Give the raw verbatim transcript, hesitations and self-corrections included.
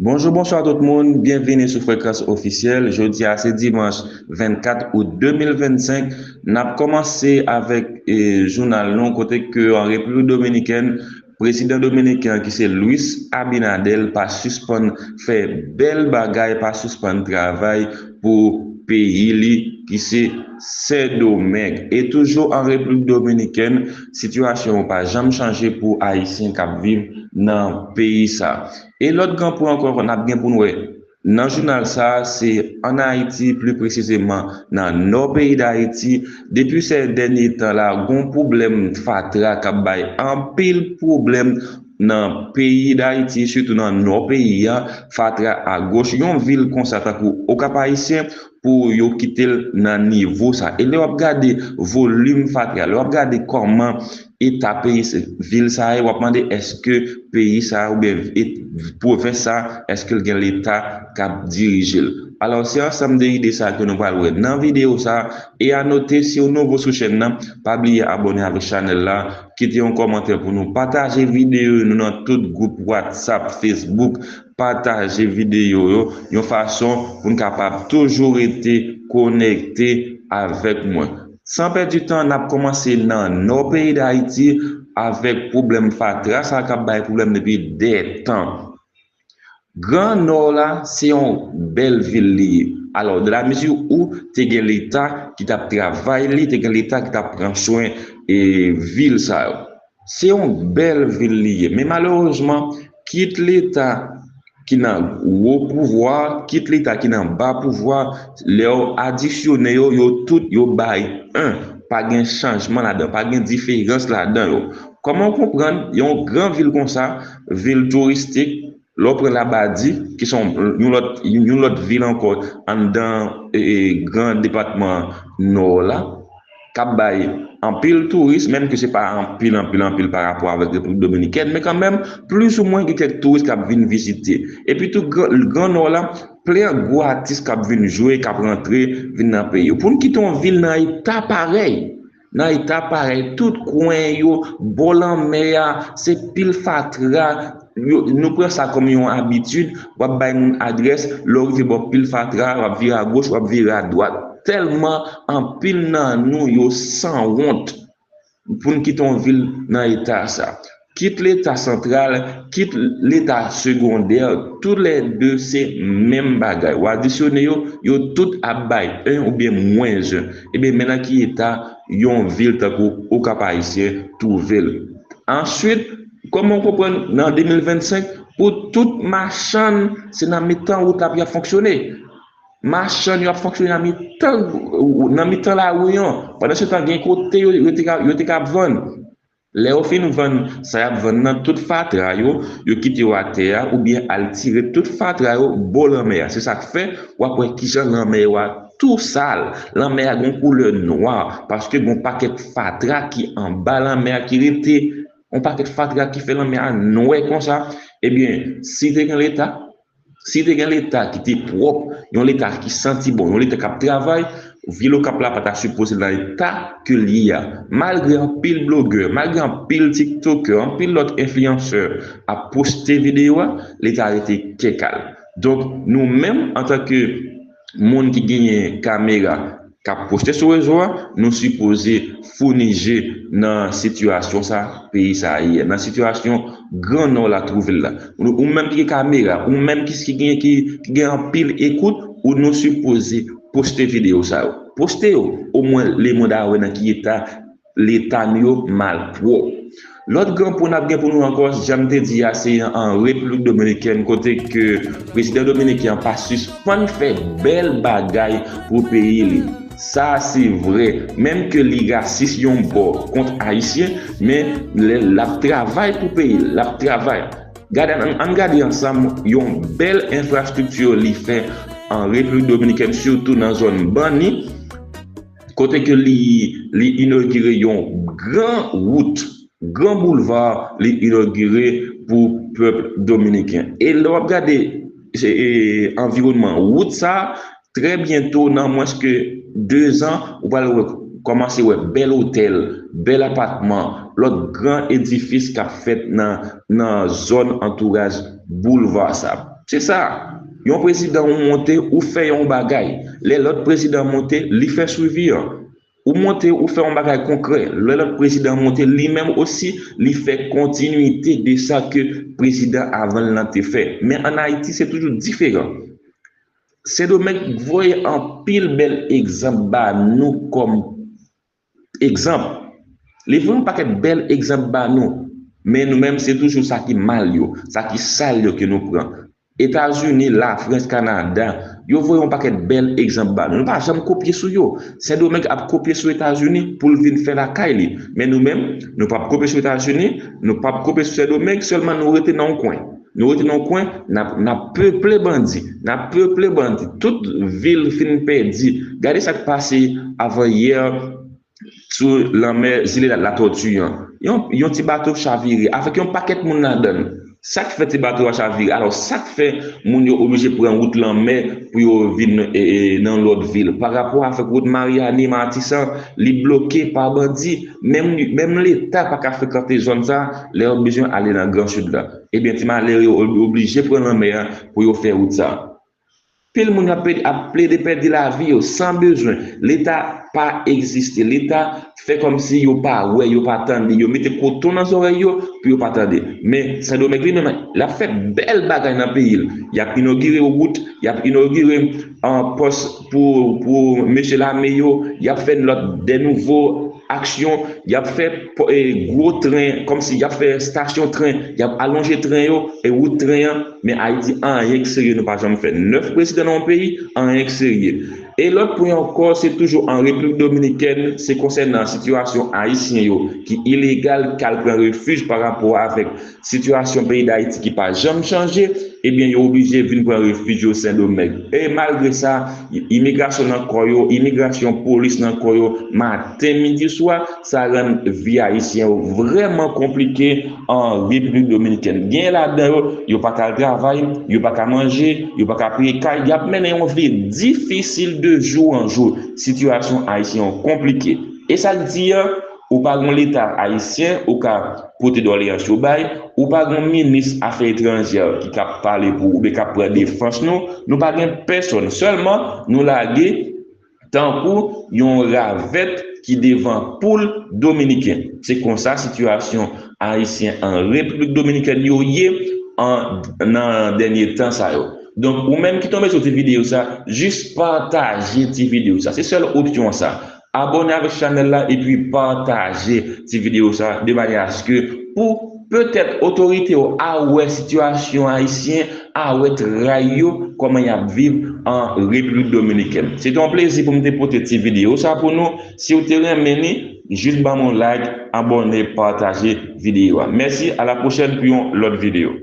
Bonjou, bonswa tout moun, byenvini sou Frekans Ofisyèl. Jodi a se dimanch vennkat out de mil vennsenk. N ap kòmanse avèk e, jounal nou kote ke an Repiblik Dominikèn, prezidan dominiken an ki se Luis Abinader pa sispann fè bèl bagay, pa sispann travay pou peyi li ki se Sendomeng. E toujou an Repiblik Dominikèn, sitiyasyon an pa janm chanje pou Ayisyen k ap viv nan peyi sa. E lòt gran pwen ankò n ap gen pou n wè nan jounal sa a, se ann Ayiti, pli presizeman nan nò peyi Dayiti. Depi sè dènye tan la, gon pwoblèm fatra k ap bay anpil pwoblèm nan peyi Dayiti, sitou nan nò peyi a. Fatra agoch, yon vil konsa tankou Okap Ayisyen, pou yo kite l nan nivo sa. E lè w ap gade volim fatra, lè w ap gade kòman eta peyi, vil sa ye, w ap mande èske peyi sa oubyen pwovens sa, èske l gen leta k ap dirije l. Alò, se ansanm de ide sa ke nou pral wè nan videyo sa. E a note, si w nouvo sou chèn nan, pa bliye abòne avèk chanèl la, kite yon kòmantè pou nou, pataje videyo nou nan tout gwoup WhatsApp, Facebook, pataje videyo yo yon fason pou n kapab toujou rete konekte avèk mwen. San pèdi tan, n ap kòmanse nan nò peyi Dayiti avèk pwoblèm fatra sa k ap bay pwoblèm depi dè tan. Gran Nò la, se yon bèl vil li ye. Alò, dans la mesure où te gen leta ki t ap travay li, te gen leta ki t ap pran swen e vil sa yo. Se yon bèl vil li ye. Men malerezman, kit leta ki nan wo pouvwa, kit leta ki nan ba pouvwa, lè w adisyonnen yo, yo tout yo bay en. Pa gen chanjman ladan, pa gen diferans ladan yo. Kòman w konprann yon gran vil konsa, vil touristik, lè w pran Labadi, ki se yon, yon lòt, yon lòt vil ankò anndan e, e, gran depatman Nò la, k ap bay anpil touris, menm ke se pa anpil, anpil, anpil pa rapò avèk Repiblik Dominikèn, men kanmenm, plis ou mwen, gen kèk touris k ap vin vizite. Epi tou, Gran, Gran Nò la, plen gwo atis k ap vin jwe, k ap rantre, vin nan peyi yo. Pou n kite yon vil nan eta parèy, nan eta parèy, tout kwen yo, bò lanmè a, se pil fatra, yo, nou pran sa kòm yon abitid, w ap bay moun adrès, lè w rive bò pil fatra, w ap vire agoch, w ap vire adwat. Tèlman anpil nan nou yo sanwont pou n kite yon vil nan eta sa. Kit leta santral, kit leta segondè, toulède se menm bagay. W adisyonnen yo, yo tout ap bay en oubyen mwens en. Ebyen, men nan ki eta yon vil tankou Okap Ayisyen twouve l. Answit, kòman w konprann nan de mil vennsenk, pou tout machann, se nan mitan wout la pou y ap fonksyone. Machann yo ap fonksyone nan mitan, nan mitan lari an. Pandan se tan, gen kote yo, yo te ka, yo te ka vann. Lè yo fin vann sa y ap vann nan, tout fatra yo, yo kite yo atè a, oubyen al tire tout fatra yo bò lanmè a. Se sa k fè, w ap wè kijan lanmè yo a tou sal. Lanmè a gon koulè nwa, paske gon pakèt fatra ki anba lanmè a ki rete. Yon pakèt fatra ki fè lanmè a nwè konsa. Ebyen, si te gen leta, si te gen leta ki te pwòp, yon leta ki santi bon, yon leta k ap travay, vil Okap la pa ta sipoze nan eta ke l ye a. Malgre anpil blogè, malgre anpil tiktokè, anpil lòt enfliyansè ap poste videyo a, leta rete kèkal. Donk, nou menm, antanke moun ki genyen kamera, k ap poste sou rezo a, nou sipoze founi je nan sitiyasyon sa, peyi sa a ye, nan sitiyasyon Gran Nò la twouve l la. Ou, ou menm ki gen kamera, ou menm ki, ki gen, ki, ki gen anpil ekout, ou nou sipoze poste videyo sa yo. Poste yo, omwen lemonn a wè nan ki eta leta nou yo malpwòp. Lòt gran pwen n ap gen pou nou ankò, jan m te di a, se an Repiblik Dominikèn, kote ke prezidan dominiken an pa sispann fè bèl bagay pou peyi li. Sa se vre, menm ke li rasis yon bò kont Ayisyen, men lè l ap travay pou peyi l, l ap travay. Gade, ann, ann gade ansanm yon bèl enfrastrikti li fè an Repiblik Dominikèn, sitou nan zòn Banni, kote ke li, li inogire yon gran wout, gran boulva li inogire pou pèp dominiken. E lè w ap gade, se, e, anviwònman wout sa, trè byento, nan mwens ke dezan, ou pral wè, kòmanse wè bèl otèl, bèl apatman, lòt gran edifis k ap fèt nan, nan zòn antouraj boulva sa. Se sa. Yon prezidan ou monte, ou fè yon bagay. Lè lòt prezidan monte, li fè swivi an. Ou monte, ou fè yon bagay konkrè. Lè lòt prezidan monte, li menm osi, li fè kontinwite de sa ke prezidan avan l lan te fè. Men ann Ayiti, se toujou diferan. Sendomeng voye anpil bèl egzanp ba nou kòm egzanp. Li voye yon pakèt bèl egzanp ba nou. Men nou menm, se toujou sa ki mal yo, sa ki sal yo ke nou pran. Etazini, Lafrans, Kanada, yo voye yon pakèt bèl egzanp ba nou. Nou pa janm kopye sou yo. Sendomeng ap kopye sou Etazini pou l vin fè lakay li. Men nou menm, nou p ap kopye sou Etazini, nou p ap kopye sou Sendomeng, sèlman nou rete nan yon kwen. Nou rete nan yon kwen, n ap, n ap peple bandi. N ap peple bandi. Tout vil fin pèdi. Gade sa k pase avan yè sou lanmè zile Latòti an. Yon, yon ti bato chavire avèk yon pakèt moun ladan l. Sa k fè ti bato a chavire? Alò, sa k fè moun yo oblije pran wout lanmè pou yo vin e, e, nan lòt vil? Pa rapò avèk wout Maryani, Matisan, li bloke pa bandi. Menm, menm Leta pa ka frekante zòn sa a lè yo bezwen ale nan Gran Sid la. Ebyen, ti malere yo ob- oblije pran lanmè a pou yo fè wout sa a. Pil moun ap pèdi, ap plede pèdi lavi yo san bezwen. Leta pa egziste. Leta fè kòmsi yo pa wè, yo pa tande. Yo mete koton nan zòrèy yo pou yo pa tande. Men Sendomeng li menm, l ap fè bèl bagay nan peyi l. Y ap inogire wout, y ap inogire an pòs pou, pou mesye lame yo, y ap fè lòt de nouvo aksyon, y ap fè pò- e, gwo tren, kòmsi y ap fè estasyon tren, y ap alonje tren yo e wout tren an, men Ayiti, anyen k serye nou pa janm fè. Nèf prezidan nan yon peyi, anyen k serye. E lòt pwen ankò, se toujou an Repiblik Dominikèn, se konsènan sitiyasyon ayisyen yo ki ilegal, k al pran refij pa rapò avèk sitiyasyon peyi Dayiti ki pa janm chanje, ebyen, yo oblije vin pran refij yo Sendomeng. E malgre sa, imigrasyon nan kò yo, imigrasyon polis nan kò yo, maten, midi, swa, sa rann vi ayisyen yo vrèman konplike an Repiblik Dominikèn. Gen ladan yo, yo pa ka al travay, yo pa ka manje, yo pa ka peye kay, y ap mennen yon vi difisil de jou an jou. Sitiyasyon ayisyen yo konplike. E sa k di an, ou pa gen Leta ayisyen ou ka pote doleyans yo bay, ou pa gen minis afè etranjè ki ka pale pou ou oubyen k ap pran defans nou, nou pa gen pèsòn. Sèlman, nou lage tankou yon ravèt ki devan poul dominiken. Se konsa sitiyasyon ayisyen an Repiblik Dominikèn yo ye an, nan dènye tan sa yo. Donk, ou menm ki tonbe sou ti videyo sa, jis pataje ti videyo sa. Se sèl opsyon sa. Abòne avèk chanèl la epi pataje ti videyo sa de manyè aske pou petèt otorite yo a wè sitiyasyon ayisyen, a wè tray yo, kòman y ap viv an Repiblik Dominikèn. Se te yon plezi pou m te pote ti videyo sa pou nou. Si w te renmen li, jis ban m yon like, abòne, pataje videyo a. Mèsi, a la pwochèn pou yon lòt videyo.